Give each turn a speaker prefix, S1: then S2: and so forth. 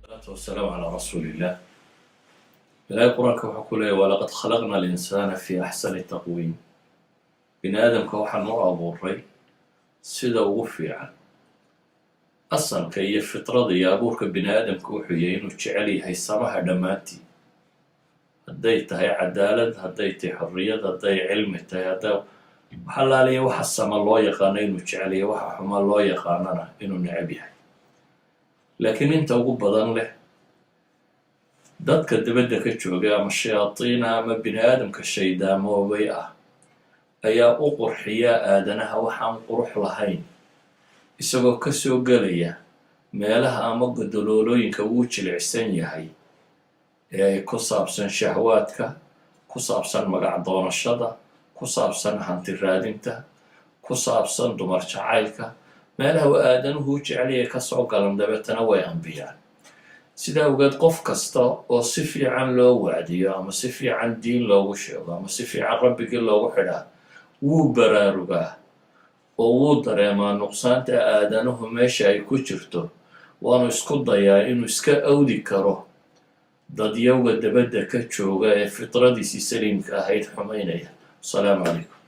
S1: Salaatu wasalaamu calaa rasuuliillah. Ilaahay Qur-aanka wuxuu ku leeyahy: "Walaqad khalaqna alinsaana fi axsani taqwiim." Bini aadamka waxaan u abuuray sida ugu fiican. Asalka iyo fitrada iyo abuurka bini aadamka wuxuu yahay inuu jecel yahay samaha dhammaantii, hadday tahay cadaalad, hadday tahay xorriyad, hadday cilmi tahay, hadday waxalaaliya waxa sama loo yaqaano inuu jecel yahay, waxa xuma loo yaqaanana inuu necab yahay. Laakiin inta ugu badan leh dadka dibadda ka jooga ama shayaadiina ama bini aadamka shaydaamoobay ah ayaa u qurxiya aadanaha waxaan qurux lahayn, isagoo ka soo gelaya meelaha ama godoloolooyinka wuu jilicsan yahay ee ku saabsan shahwaadka, ku saabsan magac doonashada, ku saabsan hanti raadinta, ku saabsan dumar jacaylka. Meelaha uu aadanuhu u jecelyahay ka soo galan, dabeetana way ambiyaan. Sidaa awgeed, qof kasta oo si fiican loo wacdiyo ama si fiican diin loogu sheego ama si fiican Rabbigii loogu xidhaa, wuu baraarugaa oo wuu dareemaa nuqsaanta aadanuhu meesha ay ku jirto, waanu isku dayaa inuu iska awdi karo dadyowga dabadda ka jooga ee fitradiisii saliimka ahayd xumaynaya. Asalaamu calaykum.